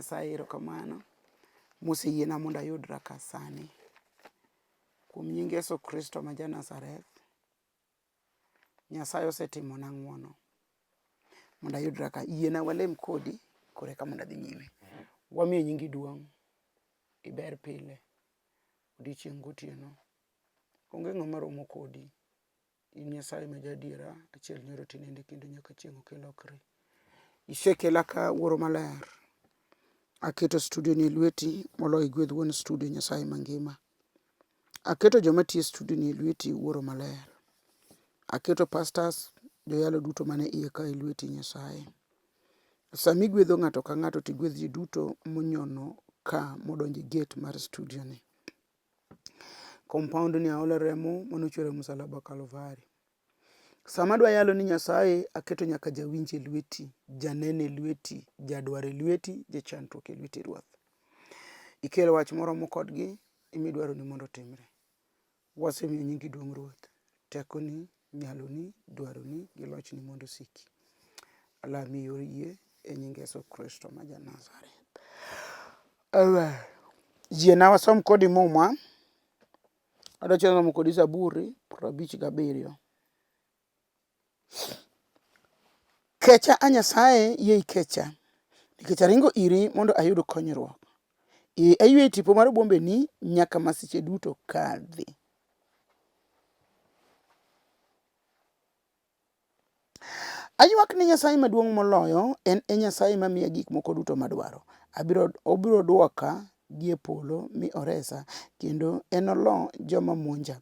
Nyasaye erokamano moseyiena mondo ayudra ka sani. Kuom nying Yesu Kristo ma ja Nazareth, Nyasaye osetimona ng'wono mondo ayudra ka. Yiena walem kodi koro eka mondo adhi nyime. Wamiyo nyingi duong', iber pile, odiochieng' gotieno. Onge ng'ama romo kodi. In Nyasaye ma jaadiera, achiel nyoro tinende kendo nyaka chieng' ok ilokri. Isekela ka Wuoro Maler. Aketo studio ni e lweti moloyo igwedh wuon studio Nyasaye mangima. Aketo joma tiyo e studio ni e lweti Wuoro Maler. Aketo pastors, joyalo duto mane iye ka e lweti Nyasaye. Sama igwedho ng'ato ka ng'ato to igwedh ji duto monyono ka modonjo e gate mar studio ni. Compound ni aolo remo mane ochwer e msalaba Kalvari. Sama adwa yalo ni Nyasaye aketo nyaka jawinj e lweti, janeno e lweti, jadwar e lweti, jachandruok e lweti Ruoth. Ikel wach moromo kodgi emidwaro ni mondo otimre. Wasemiyo nyingi duong' Ruoth. Tekoni, nyaloni, dwaroni gi lochni mondo osiki. Alami e yor yie e nying Yesu Kristo ma ja Nazareth. Amen. Yiena wasom kodi Muma. Adwa somo kodi Zaburi 57. Kecha a Nyasaye, yie ikecha, nikech aringo iri mondo ayud konyruok. Ee, aywe e tipo mar bwombeni nyaka masiche duto kadhi. Aywak ne Nyasaye Maduong' Moloyo, en e Nyasaye mamiya gik moko duto madwaro. Abiro, obiro dwoka gie polo mi oresa, kendo enolo joma monja.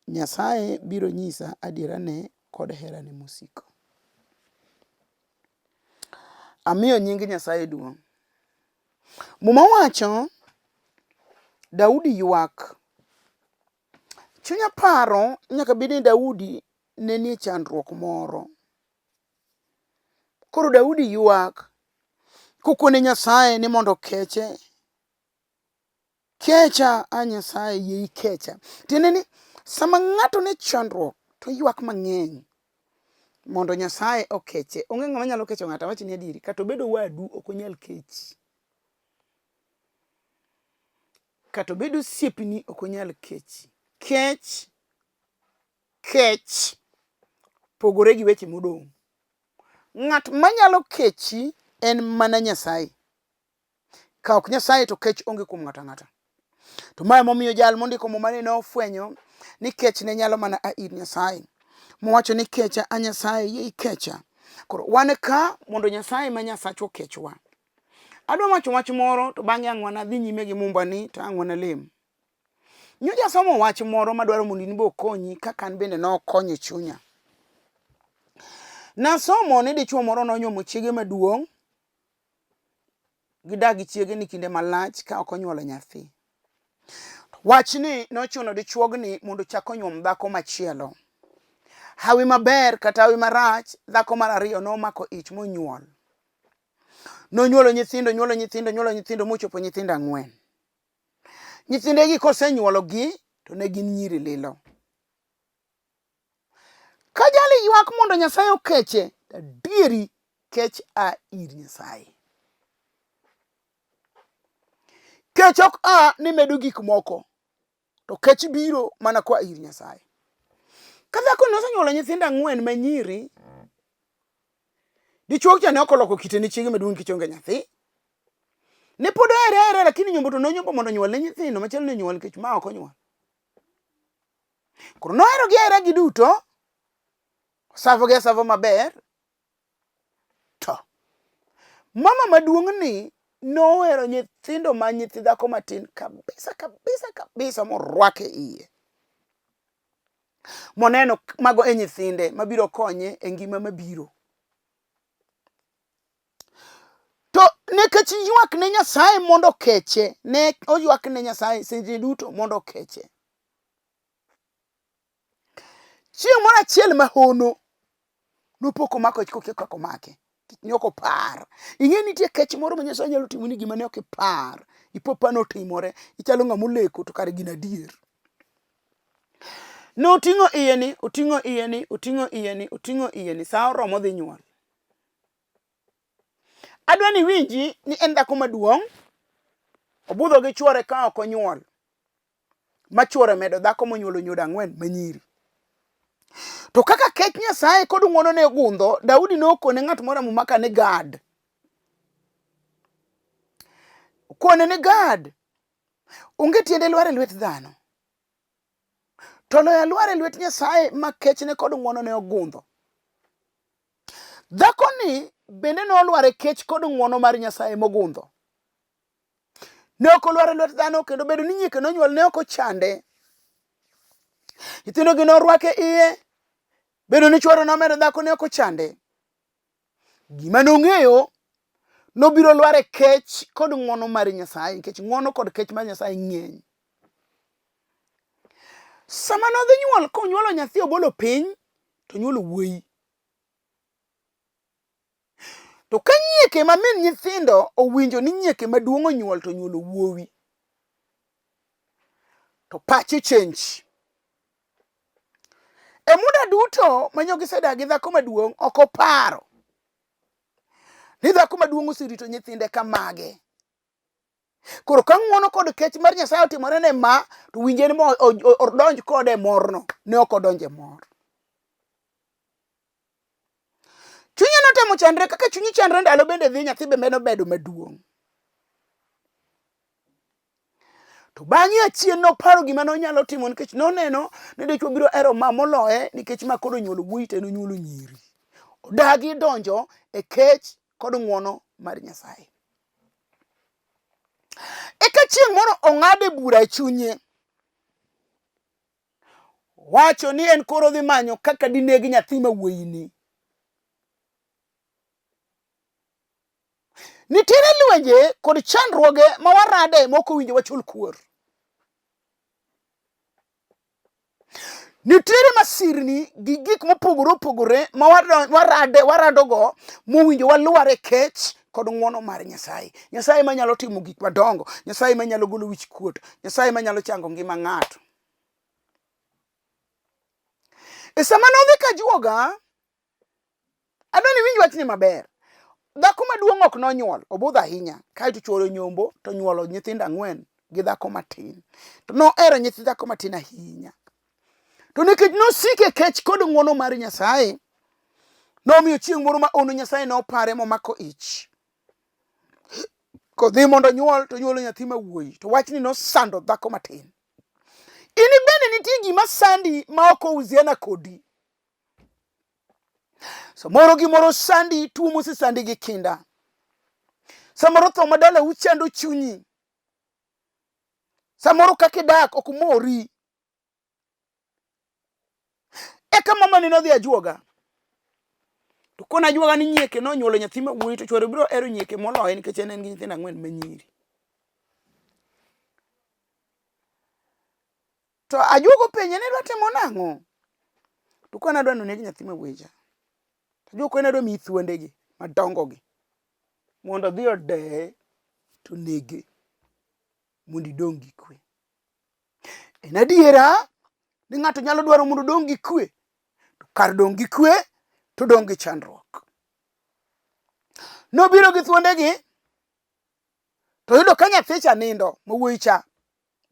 Nyasaye biro nyisa adierane kod herane mosiko. Amiyo nying Nyasaye duong'. Muma wacho, Daudi ywak. Chunya paro nyaka bed ni Daudi ne nie chandruok moro. Koro Daudi ywak kokone Nyasaye ni mondo okeche. Kecha, a Nyasaye, yie ikecha. Tiende ni sama ng'ato nie chandruok to oywak mang'eny mondo Nyasaye okeche. Onge ng'ama nyalo kecho ng'ato, awachni adieri, kata obedo wadu ok onyal kechi. Kata obed osiepni ok onyal kechi. Kech kech pogore gi weche modong'. Ng'at manyalo kechi en mana Nyasaye. Ka ok Nyasaye to kech onge kuom ng'ato ang'ata. To mae momiyo jal mondiko Muma ni nofwenyo ni kech ne nyalo mana a ir Nyasaye. Mowacho ni kecha a Nyasaye, yie ikecha. Koro wan ka mondo Nyasaye ma Nyasachwa okechwa. Adwa wacho wach moro to bang'e ang' wanadhi nyime gi mumbani to ang' wanalem. Nyocha asomo wach moro madwaro mondo in be okonyi kaka an bende nokonyo chunya. Nasomo ni dichuo moro nonyuomo chiege maduong' gidak gi chiege ni kinde malach ka ok onyuolo nyathi. Wachni nochuno dichuogni mondo ochak onyuom dhako machielo. Hawi maber kata hawi marach, dhako mar ariyo nomako ich monyuol. Nonyuolo nyithindo, nyuolo nyithindo, nyuolo nyithindo mochopo nyithindo ang'wen. Nyithindegi kosenyuologi to ne gin nyiri lilo. Ka jali ywak mondo Nyasaye okeche, to adieri kech a ir Nyasaye. Kech ok a ni medo gik moko, to kech biro mana koa ir Nyasaye. Ka dhako nosenyuolo nyithindo ang'wen ma nyiri, dichuo cha ne ok oloko kite ne chiege maduong' nikech onge nyathi. Ne pod ohere ahera lakini nyombo to nonyombo mondo onyuol ne nyithindo machielo ne onyuol nikech ma ok onyuol. Koro noherogi ahera giduto, osavogi asava maber, To mama maduong' ni nohero nyithindo ma nyithi dhako matin kabisa kabisa kabisa morwake iye. Moneno mago e nyithinde mabiro konye e ngima mabiro. To nikech ywak ne Nyasaye mondo okeche, ne oywak ne Nyasaye seche duto mondo okeche. Chieng' moro achiel mahono nopo komako ich kokia kaka omake. Ne ok opar. Ing'e nitie kech moro ma Nyasaye nyalo timoni gima ne ok ipar. Ipo pa notimore. Ichalo ng'ama oleko to kare gino adier. Noting'o iye ni, oting'o iye ni, oting'o iye ni, oting'o iye ni. Sa oromo odhi nyuol. Adwa ni iwinji ni en dhako maduong', obudho gi chuore ka ok onyuol, ma chuore omedo dhako monyuolo nyodo ang'wen ma nyiri. To kaka kech Nyasaye kod ng'wonone ogundho, Daudi nokone ng'at moro e Muma ka ni Gad. Okone ni Gad, onge tiende lwar e lwet dhano. To loyo alwar e lwet Nyasaye ma kechne kod ng'wonone ogundho. Dhakoni bende nolwar e kech kod ng'wono mar Nyasaye mogundho. Ne ok olwar e lwet dhano kendo bedo ni nyieke nonyuol ne ok ochande. Nyithindogi norwake iye, bedo ni chwore nomedo dhako ne ok ochande. Gima nong'eyo, nobiro lwar e kech kod ng'wono mar Nyasaye nikech ng'wono kod kech mar Nyasaye ng'eny. Sama nodhi nyuol konyuolo nyathi obolo piny to onyuolo wuoyi. To ka nyieke ma min nyithindo owinjo ni nyieke maduong' onyuol to onyuolo wuowi, to pache change. E muda duto ma nyo gisedak gi dhako maduong' ok oparo ni dhako maduong' oserito nyithinde kamage. Koro ka ng'wono kod kech mar Nyasaye otimore ne ma, to winje ni odonj kode e morno. Ne ok odonjo e mor. Chunye notemo chandre kaka chunyi chandre ndalo bende dhi nyathi bende nobedo maduong'. To bang'e achien noparo gima nonyalo timo nikech noneno ni dichwo biro hero ma moloye nikech ma koro onyuolo wuoyi to en onyuolo nyiri. Odagi donjo e kech kod ng'wono mar Nyasaye. Eka chieng' moro ong'ade bura e chunye. Wacho ni en koro odhi manyo kaka dineg nyathi ma wuoyini. Nitiere lwenje kod chandruoge ma warade ma ok owinjo wachul kuor. Nitiere masirni gi gik mopogore opogore ma warade waradogo mowinjo walwar e kech kod ng'wono mar Nyasaye. Nyasaye manyalo timo gik madongo, Nyasaye manyalo golo wich kuot, Nyasaye manyalo chango ngima ng'ato. E sama nodhi ka juoga, Adwa ni iwinj wachni maber. Dhako maduong' ok nonyuol, obudho ahinya. Kaeto chuore onyombo to onyuolo nyithindo ang'wen gi dhako matin. To nohero nyithi dhako matin ahinya. To nikech nosiko e kech kod ng'wono mar Nyasaye, nomiyo chieng' moro ma ono Nyasaye nopare momako ich. Kodhi mondo onyuol to onyuolo nyathi ma wuoyi. To wachni nosando dhako matin. In bende nitie gima sandi ma ok ouziana kodi. Samoro gimoro sandi, tuo mosesandi gi kinda. Samoro tho ma dalau chando chunyi. Samoro kaka idak ok mori. Eka mamani nodhi ajuoga. To kona ajuoga ni nyieke nonyuolo nyathi ma wuoyi to chwore biro hero nyieke moloye nikech en en gi nyithindo ang'wen ma nyiri. To ajuoga openje ni idwa timo nang'o? To koni adwa ni oneg nyathi ma wuoyi cha. To ajuoga koni adwa miyi thuonde gi madongo gi mondo odhi odeye to onege mondo idong' gi kwe. En adiera ni ng'ato nyalo dwaro mondo odong' gi kwe to kar dong' gi kwe to odong' gi chandruok. Nobiro gi thuondegi to oyudo ka nyathi cha nindo ma wuoyi cha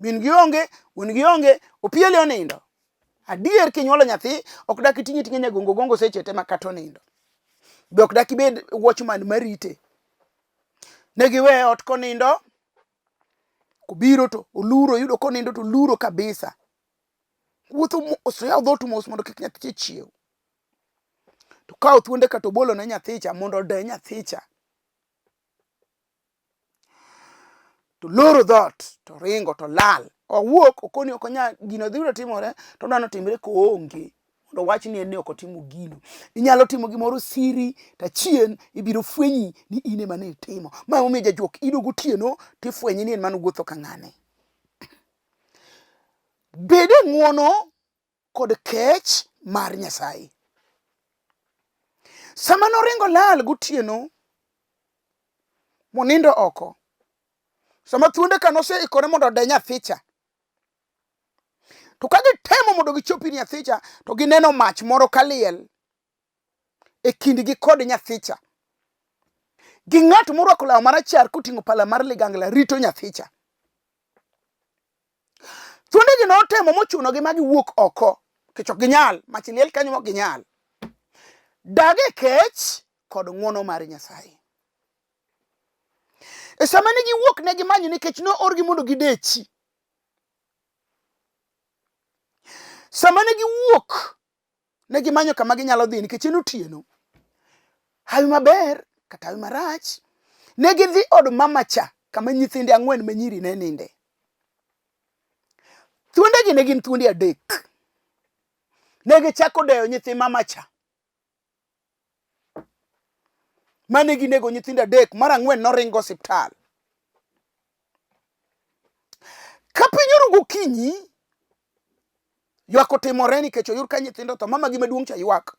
min gi onge wuon gi onge opiele onindo adier kinyuolo nyathi ok dak iting'e ting'e nyagongo gongo seche te ma kata onindo be ok dak ibed watchman marite ne giweye ot konindo kobiro to oluro oyudo konindo to oluro kabisa wuotho mos oyawo dhoot mos mondo kik nyathi chiew to kawo thuonde kata obolo ne nyathi cha mondo ode nyathi cha To loro dhoot to ringo to lal. Owuok okoni ok onyal gino dhi yudo timore to odwa notimre koonge mondo owach ni en ne ok otimo gino. Inyalo timo gimoro siri to achien ibiro fwenyi ni in ema ne itimo. Ma emomiyo jajuok ido gotieno tifwenye ni en mane owuotho ka ng'ane. Bed e ng'uono kod kech mar Nyasaye. Sama noringo lal gotieno monindo oko, sama thuonde ka noseikore mondo ode nyathicha, to ka gitemo mondo gichop ir nyathicha to gineno mach moro kaliel e kindgi kod nyathicha. Gi ng'at morwako law marachar koting'o pala mar ligangla rito nyathicha. Thuondegi notemo mochunogi ma giwuok oko nikech ok ginyal, mach liel kanyo ok ginyal. Dag e kech kod ng'wono mar Nyasaye. E sama ne giwuok ne gimanyo nikech noorgi mondo gidechi. Sama ne giwuok ne gimanyo kama ginyalo dhi nikech en otieno. Hawi maber kata hawi marach, ne gidhi od mama cha kama nyithinde ang'wen ma nyiri ne ninde. Thuondegi ne gin thuondi adek. Ne gichako deyo nyithi mama cha. Mane ginego nyithindo adek, mar ang'wen noringo osiptal. Ka piny oru gokinyi, ywak otimore nikech oyud ka nyithindo otho, mama gi maduong' cha ywak.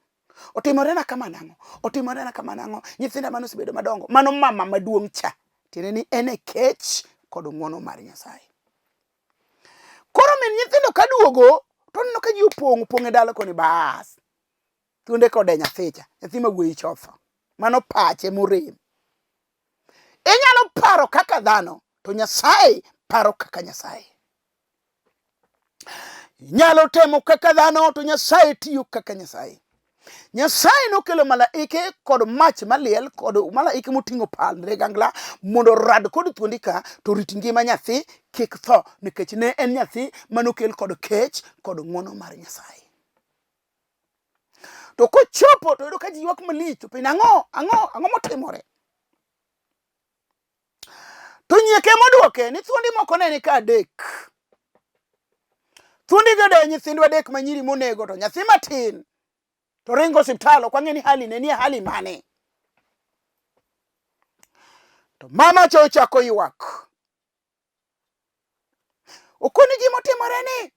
Otimore na kama nang'o? Otimore na kama nang'o? Nyithinda mane osebedo madongo. Mano mama maduong' cha. Tiende ni en e kech kod ng'wono mar Nyasaye. Koro min nyithindo ka duogo to oneno ka ji opong' opong' e dala koni bas. Thuonde kode nyathicha, nyathi ma wuoyi cha otho. Mano pache morem. Inyalo paro kaka dhano, to Nyasaye paro kaka Nyasaye. Inyalo temo kaka dhano, to Nyasaye tiyo kaka Nyasaye. Nyasaye nokelo malaike kod mach maliel kod malaike moting'o pal ligangla mondo orad kod thuondi ka to rit ngima nyathi kik tho nikech ne en nyathi manokel kod kech kod ng'wono mar Nyasaye. To kochopo to yudo ka ji ywak malich to penjo ang'o ang'o ang'o motimore? To nyieke modwoke ni thuondi moko ne ni ka adek. Thuondi go de nyithindwa adek ma nyiri monego to nyathi matin to ringo osiptal ok wang'e ni hali ne nie hali mane. To mama cha ochako ywak. Okoni gima otimore ni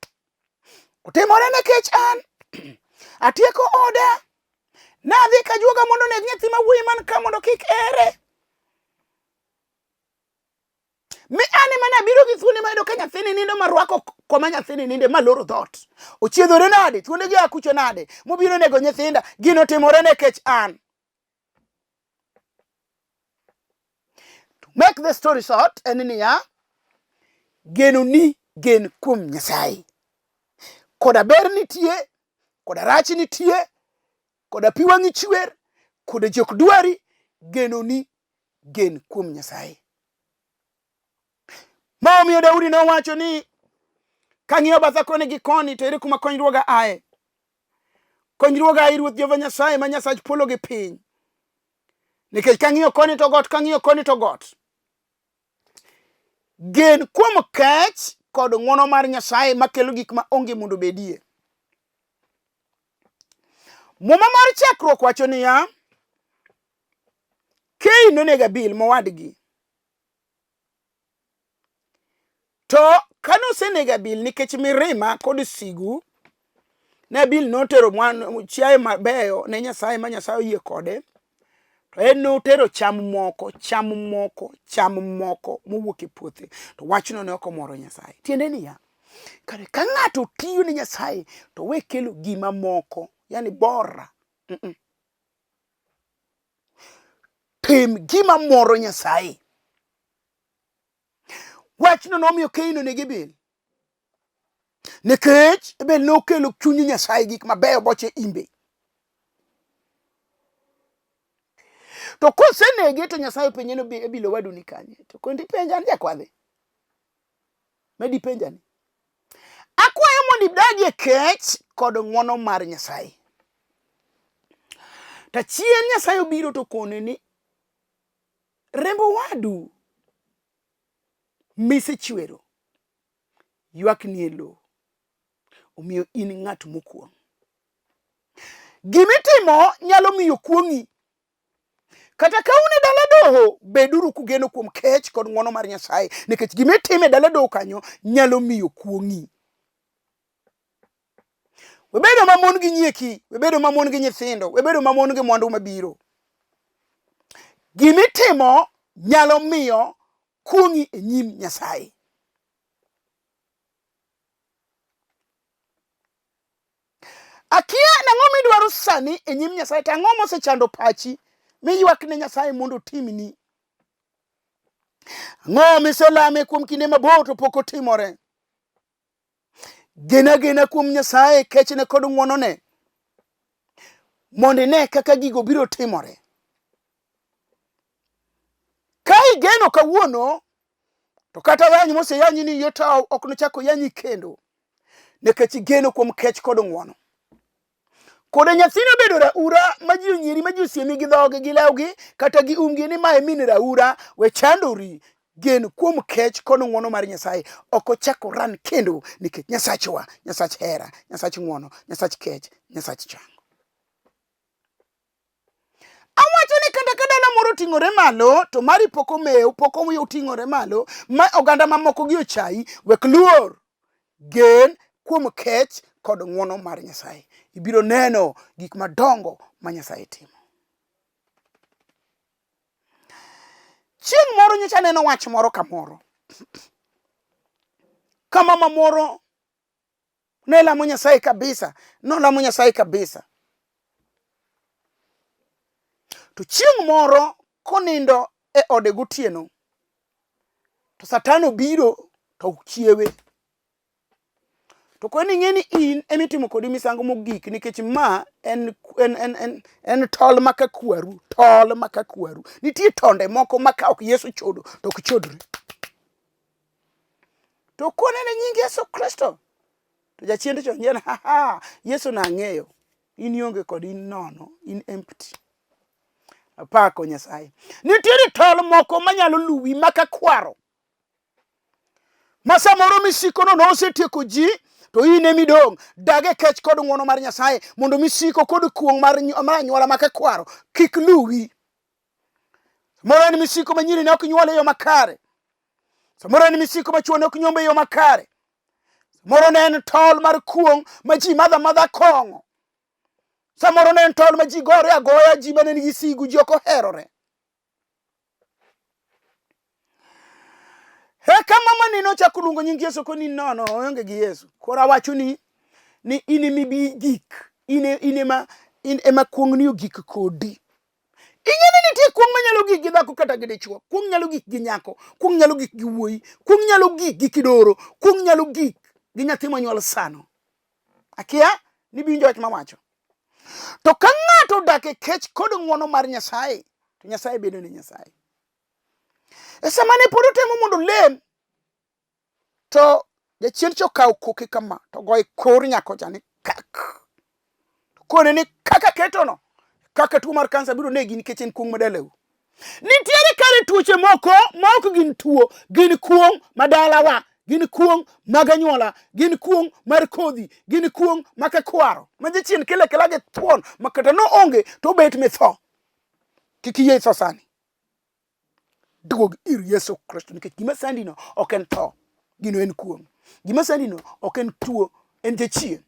otimore nikech an atieko oda nadhi kajuoga mondo oneg nyathi ma wuoyi man ka mondo kik ere mi an ema nabiro gi thuonde mayudo ka nyathini nindo marwako koma nyathini ninde maloro dhoot ochiedhore nade thuonde gi akucho nade mobiro nego nyithinda gino otimore nikech an To make the story short, en niya, geno ni gen kuom Nyasaye. Koda ber nitie, koda rach nitie, koda pi wang'i chwer, koda ji ok dwari, geno ni gen kuom Nyasaye. Ma omiyo Daudi nowacho ni kang'iyo batha koni gi koni to ere kuma konyruoga aye? Konyruoga aye Ruoth Jehova Nyasaye ma Nyasach polo gi piny. Nikech kang'iyo koni to got, kang'iyo koni to got. Gen kuom kech kod ng'wono mar Nyasaye makelo gik ma onge mondo obedie. Muma mar chakruok wacho niya, Kain nonego Abil mowadgi. To kane osenego Abil nikech mirima kod sigu, ne Abil notero chiaye mabeyo ne Nyasaye ma Nyasaye oyie kode, to en notero cham moko, cham moko, cham moko mowuok e puothe. To wachno ne ok omoro Nyasaye. Tiende niya, kare ka ng'ato tiyo ne Nyasaye to we kelo gima moko, yani bora. Mm -mm. Tim gima moro Nyasaye. Wachno nomiyo Kain onego Abel. Nikech Abel nokelo chuny Nyasaye gik mabeyo boche imbe. To kosenege to Nyasaye openje ni Abel owadu ni kanye? To kondi penja an jakwadhe. Medi penja ni. Akwayo mondo idagie kech kod ng'wono mar Nyasaye. To chien Nyasaye obiro to kone ni remb owadu misechwero ywakni e lowo. Omiyo in ng'at mokuong'. Gimitimo nyalo miyo kuong'i. Kata ka un e dala doho, beduru kugeno kuom kech kod ng'wono mar Nyasaye, nikech gima itimo e dala doho kanyo nyalo miyo kuong'i. Webedo mamon gi nyieki, webedo mamon gi nyithindo, webedo mamon gi mwandu mabiro. Gimitimo nyalo miyo kuong'i e nyim Nyasaye. Akia nang'o midwaro sani e nyim Nyasaye to ang'o mosechando pachi miywak ne Nyasaye mondo otimni. Ang'o miselame kuom kinde mabor to pok otimore? Gen agena kuom Nyasaye, kechne kod ng'wonone mondo ine kaka gigo biro timore. Ka igeno kawuono to kata yany moseyanyi ni yotaw ok nochak oyanyi kendo nikech igeno kuom kech kod ng'wono. Kode nyathini obedo raura ma ji onyieri ma ji osiemi gi dhogi gi lewgi kata gi umgi ni mae min raura, we chandori. Gen kuom kech kod ng'wono mar Nyasaye ok ochak oran kendo nikech Nyasachwa, Nyasach hera, Nyasach ng'wono, Nyasach kech, Nyasach chango. Awacho ni kata ka dala moro oting'ore malo to mari pok omew, pok oting'ore malo ma oganda mamoko gi ochayi, wek luor. Gen kuom kech kod ng'wono mar Nyasaye. Ibiro neno gik madongo ma Nyasaye timo. Chieng' moro nyocha aneno wach moro kamoro. Ka mama moro ne lamo Nyasaye kabisa, nolamo Nyasaye kabisa. To chieng' moro konindo e ode gotieno, to Satan obiro to chiewe. To koni ing'e ni in emitimo kodi misango mogik nikech ma en, en, en, en, en tol maka kwaru, tol maka kwaru. Nitie tonde moko ma ka ok Yesu chodo to ok chodre. To kone ne nying Yesu Kristo. To jachien to nyien ha ha Yesu na ang'eyo. In ionge kod in nono, in empty. Apako Nyasaye. Nitiere tol moko manyalo luwi maka kwaro. Ma samoro misikono nosetieko ji to in emidong'. Dag e kech kod ng'wono mar Nyasaye mondo misiko kod kuong' mar anyuola maka kwaro kik luwi. Samoro en misiko ma nyiri ne ok nyuol e yo makare. Samoro en misiko ma chwo ne ok nyombo e yo makare. Samoro ne en tol mar kuong' ma ji madho amadha kong'o. Samoro ne en tol ma ji gore agoya, ji mane nigi sigu, ji ok oherore. Eka mama ni nochako luongo nying Yesu koni nono oonge gi Yesu. Koro awacho ni ni in emibi gik, in in ema in ema kuong'ni ogik kodi. Ing'e ni nitie kuong' manyalo gik gi dhako kata gi dichwo, kuong' nyalo gik gi nyako, kuong' nyalo gik gi wuoyi, kuong' nyalo gik gi kidoro, kuong' nyalo gik gi nyathi monyuol sano. Akia ni biwinjo wach mawacho. To ka ng'ato odak e kech kod ng'wono mar Nyasaye, to Nyasaye bedo ne Nyasaye. E sama ne pod otemo mondo olem, to jachien cha okawo koke kama to goyo e kor nyako cha ni kak. To kone ni kaka ketono, kaka tuo mar kansa biro negi nikech en kuong' madalau. Nitiere kare tuoche moko ma ok gin tuo, gin kuong' madalawa, gin kuong' mag anyuola, gin kuong' mar kodhi, gin kuong' maka kwaro ma jachien kele akela gi thuon ma kata no onge to obet mitho. Kik iyie itho sani. Duog ir Yesu Kristo nikech gima sandino ok en tho, gino en kuong'. Gima sandino ok en tuo, en jachien.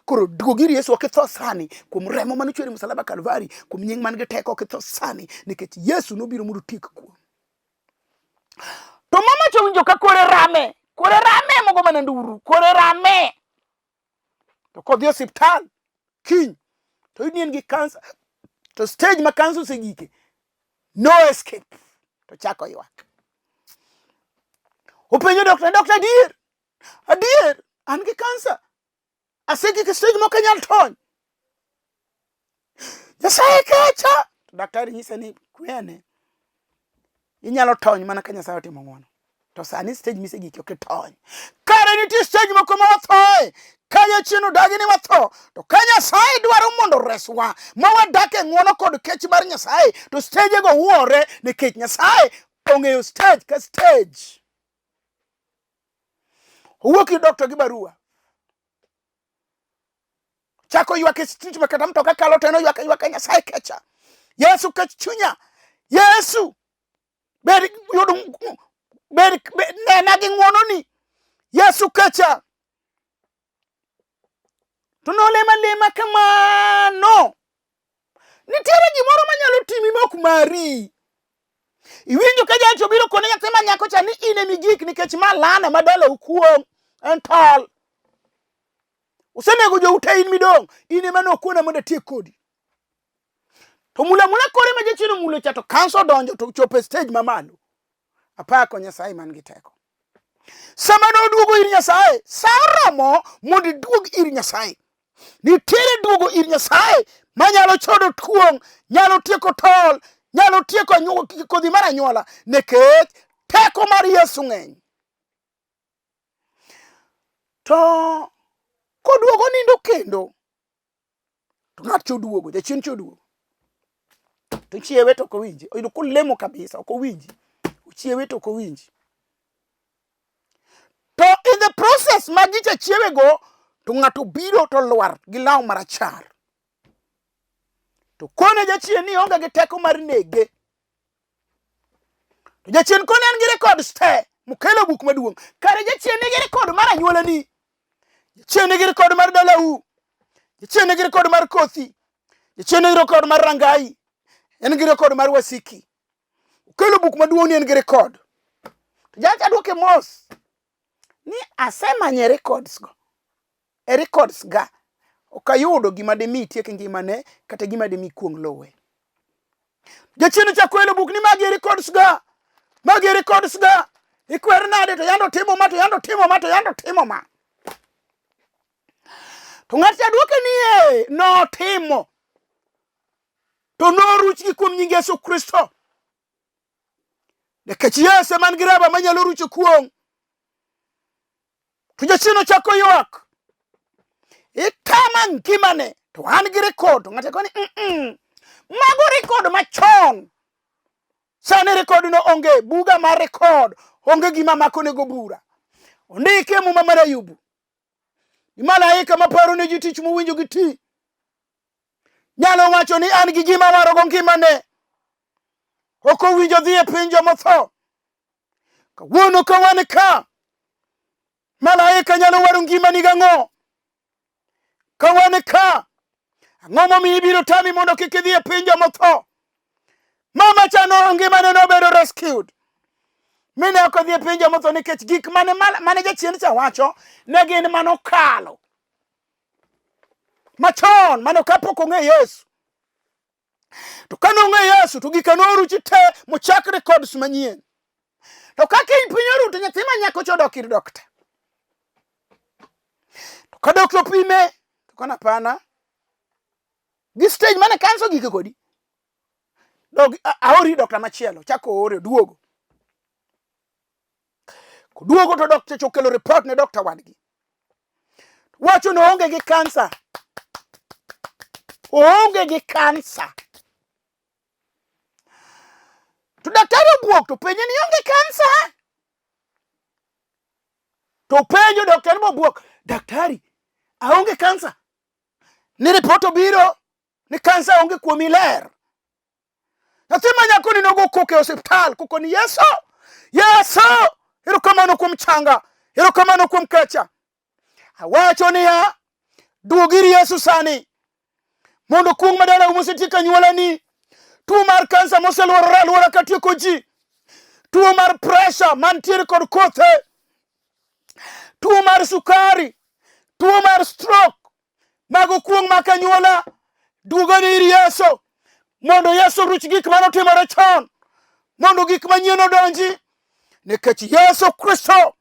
Koro duog ir Yesu ok itho sani kuom remo mane ochwer e msalaba Kalvari, kuom nying man gi teko ok itho sani nikech Yesu nobiro mondo otiek kuong'. To mama cha winjo ka kore rame, kore rame mogo mana nduru, kore rame. To kodhi e osiptal kiny to yud ni en gi kansa to stage ma kansa osegike no escape to chako ywak. Openjo dokta, dokta adier, adier an gi kansa asegik e stage mok anyal tony. Nyasaye kecha. To daktari nyise ni kwene inyalo tony mana ka Nyasaye otimo ng'wono. To sani stage misegike ok itony. Kare nitie stage moko ma wathoe. Ka jachien odagi ni watho, to ka Nyasaye dwaro mondo oreswa ma wadak e ng'wono kod kech mar Nyasaye, to stage go wuore nikech Nyasaye ong'eyo stage ka stage. Owuok ir doctor gi barua. Chako ywak e street ma kata mtoka kalo to en oywak aywaka Nyasaye kecha. Yesu kech chunya. Yesu bed yud bed nena gi ng'wononi. Yesu kecha. To nolema lema kamano. Nitiere gimoro manyalo timi ma ok mari. Iwinjo ka jacho biro kone nyathi ma nyako cha ni in emi gik nikech ma lana ma dalau kuong' en tol. Usenego jou te in midong', in ema nokona mondo atiek kodi. To mula mula kore ma jachien omulo cha to kansa odonjo to chopo e stage mamalo. Apako Nyasaye man gi teko. Sama noduogo ir Nyasaye, sa oromo mondo iduog ir Nyasaye. Nitiere duogo ir Nyasaye manyalo chodo kuong', nyalo tieko tol, nyalo tieko kodhi mar anyuola, nikech teko mar Yesu ng'eny. To koduogo nindo kendo, to ng'at cha oduogo, jachien cha oduogo. To chiewe to ok owinji. Oyudo kolemo kabisa, ok owinji. Ochiewe to ok owinji. To in the process ma gicha chiewe go, to ng'ato biro to lwar gi law marachar. To kone jachien ni onge gi teko mar nege. To jachien kone en gi records te, mokelo buk maduong'. Kare jachien nigi record mar anyuolani. Jachien nigi record mar dalau. Jachien nigi record mar kothi. Jachien nigi record mar rangai. En gi record mar wasiki. Okelo buk maduong' ni en gi record. To jacha dwoke mos ni asemanye records go. E records ga ok ayudo gima dimi itiek ngimane kata gima dimi kuong' lowe. Jachien ochako elo buk ni magi e records ga. Magi e records ga. Ikwer nade to yando timo ma to yando timo ma to yando timo ma. To ng'at cha dwoke ni e notimo. To noruchgi kuom nying Yesu Kristo. Nikech Yesu ema nigi raba manyalo rucho kuong'. To jachien ochako ywak. Itama ngimane to an gi record. Ng'ato koni mm -mm. Mago record machon. Sani record no onge, buga mar record onge gima mako nego bura. Ondike e muma mar Ayubu. Ni malaika maparo ne ji tich mowinjo gi ti. Nyalo wacho ni an gi gima warogo ngimane. Ok owinjo dhi e piny jomotho. Kawuono ka wan ka, malaika nyalo waro ngimani gang'o? Ka wan ka, ang'o momiyo ibiro tami mondo kik idhi e piny jomotho? Mama cha no ngimane nobedo rescued. Mi ne ok odhi e piny jomotho nikech gik mane, mane jachien cha wacho ne gin manokalo machon mane kapok ong'e Yesu. To kane ong'e Yesu to gika noruchi te mochak records manyien. To ka kiny piny oru to nyathi ma nyako cha odok ir dokta. To ka dokta opime to kona pana gi stage mane kansa ogike kodi. Dog aori dokta machielo chako oore oduogo. Koduogo to dokta cha okelo report ne dokta wadgi. Wacho ni oonge gi kansa. Oonge gi kansa. To daktari obwok to penje ni onge kansa. To penjo daktari mobwok, daktari, aonge kansa. Ni report obiro ni kansa onge kuomi ler. Nyathi ma nyakoni nogo koko e osiptal koko ni Yesu, Yesu, erokamano kuom changa, erokamano kuom kecha. Awacho niya, duog ir Yesu sani mondo kuong' ma dalau mosetieko anyuolani, tuo mar kansa moseluorore alwora ka tieko ji, tuo mar presha mantiere kod kothe, tuo mar sukari, tuo mar stroke, mago kuong' mak anyuola, duogani ir Yesu mondo Yesu oruch gik mane otimore chon, mondo gik manyien odonji, nikech Yesu Kristo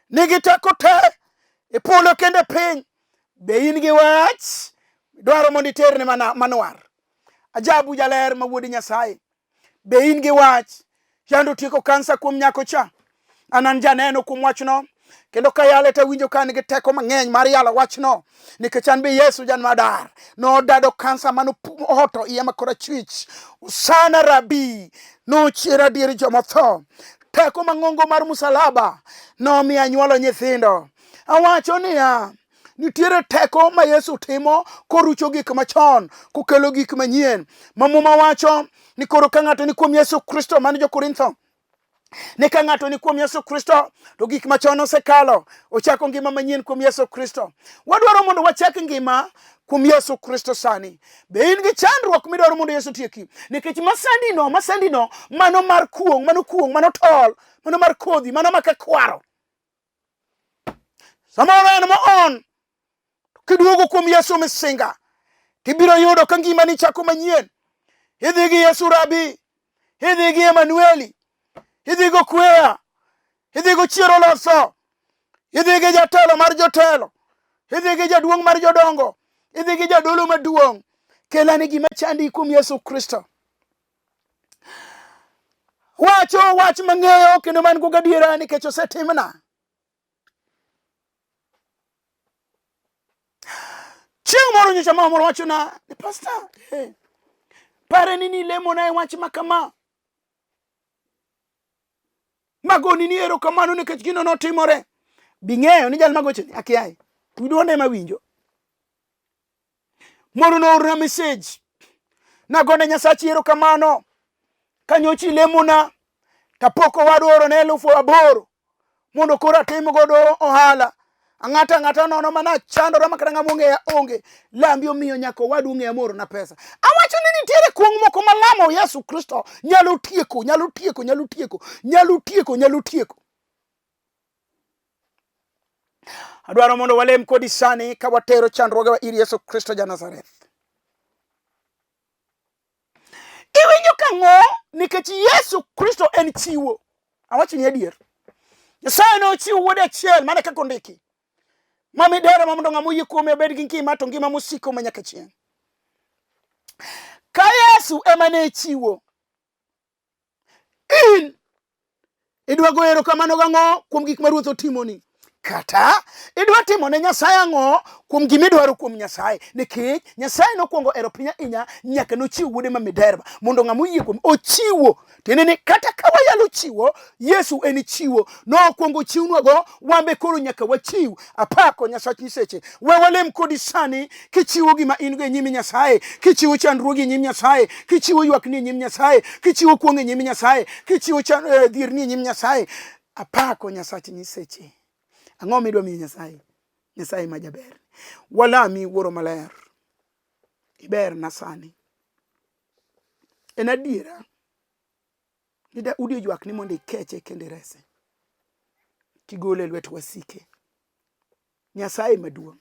nigi teko te e polo kendo e piny. Be in gi wach dwaro mondo iterne manwar? Ajabu jaler ma wuod Nyasaye, Be in gi wach? Yande otieko kansa kuom nyako cha. An an janeno kuom wachno. Kendo kayale to awinjo ka an gi teko mang'eny mar yalo wachno. Nikech an be Yesu jan madar. Nodado kansa mane ohoto iye ma korachwich. Usana Rabi. Nochier adier jomotho. Teko mang'ongo mar musalaba nomiyo anyuolo nyithindo. Awacho niya, Nitiere teko ma Yesu timo korucho gik machon, kokelo gik manyien. Ma Muma wacho ni koro ka ng'ato ni kuom Yesu Kristo, mano jo-Korintho, ni ka ng'ato ni kuom Yesu Kristo to gik machon osekalo, ochako ngima manyien kuom Yesu Kristo. Wadwaro mondo wachak ngima kuom Yesu Kristo sani. Be in gi chandruok midwaro mondo Yesu otieki? Nikech masandino, masandino, mano mar kuong', mano kuong', mano tol, mano mar kodhi, mano maka kwaro. Samoro en moon kiduogo kuom Yesu misinga tibiro yudo ka ngimani chako manyien. Idhi gi Yesu Rabi, idhi gi Emanueli. Idhi go kweya. Idhi go chiero loso. Idhi gi jatelo mar jotelo. Idhi gi jaduong' mar jodongo. Idhi gi jadolo maduong'. Kelani gima chandi kuom Yesu Kristo. Wacho wach mang'eyo kendo man go gadiera nikech osetimna. Chieng' moro nyocha mama moro wachona ni pastor, eh, pare ni nilemona e wach ma kama. Magoni ni erokamano nikech gino notimore. Bing'eyo ni jal magochoni akiaye. Dwonde ema winjo. Moro noorna message. Nagone Nyasachi erokamano. Kanyochi lemona tapok owadwa orone 8,000 mondo koro atim godo ohala. Ang'ata ang'ata nono mana chandora makata ng'ama ong'eya onge. Lambi omiyo nyaka owadu ong'eya moorona pesa. Awacho ni nitiere kuong' moko ma lamo Yesu Kristo nyalo tieko, nyalo tieko, nyalo tieko, nyalo tieko, nyalo tieko. Adwaro mondo walem kodi sani ka watero chandruogewa ir Yesu Kristo ja Nazareth. Iwinjo kang'o? Nikech Yesu Kristo en chiwo. Awacho ni adier. Nyasaye nochiwo wuode achiel mana kaka ondiki. Ma midero ma mondo ng'ama oyie kuome obed gi ngima to ngima mosiko ma nyaka chieng'. Ka Yesu ema ne chiwo, in idwa goyo erokamano gang'o kuom gik ma Ruoth otimoni? Kata idwa timo ne Nyasaye ang'o kuom gima idwaro kuom Nyasaye? Nikech Nyasaye nokwongo ero piny ahinya nyaka nochiw wuode ma miderma mondo ng'ama oyie kuome ochiwo. Tiende ni kata ka wayalo chiwo, Yesu en chiwo. Nokwongo ochiwnwago, wan be koro nyaka wachiw. Apako Nyasach nyiseche. We walem kodi sani kichiwo gima in go e nyim Nyasaye, kichiwo chandruogi e nyim Nyasaye, kichiwo ywakni e nyim Nyasaye, kichiwo kuong' e nyim Nyasaye, kichiwo dhierni e nyim Nyasaye. Apako Nyasach nyiseche. Ang'o midwa miyo Nyasaye? Nyasaye ma jaber. Walami Wuoro Maler. Iber na sani. En adiera ni Daudi oywak ni mondo ikeche kendo irese. Kigole e lwet wasike. Nyasaye maduong'.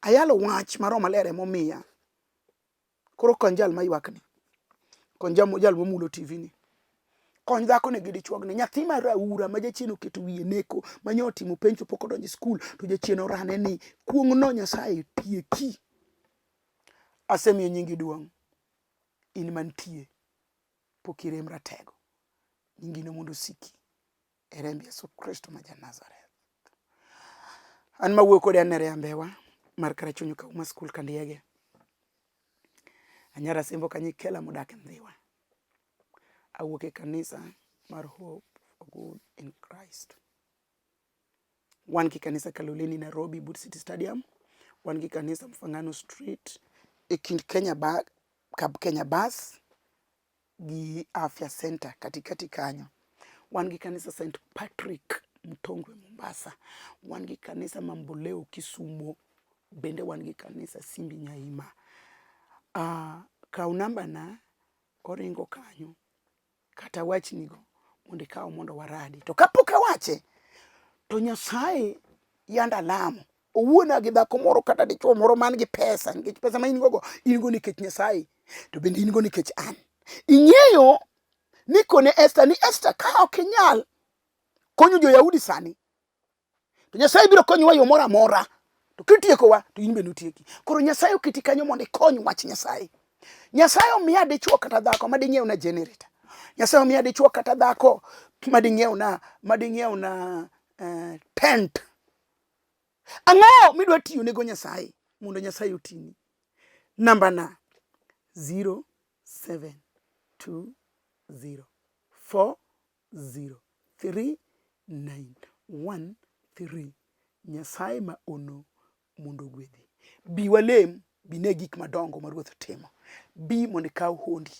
Ayalo wach ma Roho Maler emomiya. Koro kony jal maywakni. Kony jal momulo TV ni. Kony dhakoni gi dichuogni. Nyathi ma raura ma jachien oketo wiye neko ma nyo otimo penj to pok odonjo e skul to jachien orane ni kuong'no Nyasaye tieki. Asemiyo nyingi duong'. In mantie. Pok irem ratego. Nyingino mondo osiki. E remb Yesu Kristo ma ja Nazareth. An mawuoyo kode an Nerea Mbewa mar Karachuonyo Kauma School Kandiege. Anyara Sembo Kanyikela modak e Ndhiwa. Awuok e kanisa mar Hope for Good in Christ. Wan gi kanisa Kaloleni Nairobi but City Stadium. Wan gi kanisa Mfangano Street e kind Kenya ba, Kab Kenya Bus gi Afya Center katikati kanyo. Wan gi kanisa St Patrick Mtongwe Mombasa. Wan gi kanisa Mamboleo Kisumo. Bende wan gi kanisa Simbi Nyaima. Kaw namba na oringo kanyo kata wachnigo mondo ikaw mondo waradi. To kapok awache to Nyasaye yanda alamo owuona gi dhako moro kata dichuo moro man gi pesa nikech pesa ma in go go in go nikech Nyasaye to bende in go nikech an. Ing'eyo ni kone Esther ni Esther ka ok inyal konyo jo-Yahudi sani to Nyasaye biro konyowa yo moro amora to kitiekowa to in bende otieki. Koro Nyasaye oketi kanyo mondo ikony wach Nyasaye. Nyasaye omiya dichuo kata dhako ma ding'iewna generator. Nyasaye omiya dichuo kata dhako ma ding'iewna tent. Ang'o midwa tiyo nego Nyasaye mondo Nyasaye otini? Namba na 0720403913. Nyasaye ma ono mondo ogwedhi. Bi walem, bi ne gik madongo ma Ruoth timo. Bi mondo ikaw hondi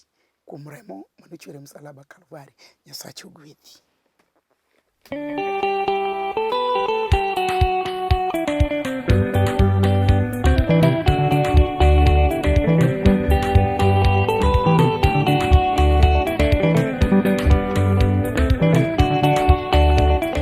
kuom remo mane ochwer e msalaba Kalvari. Nyasache ogwedhi.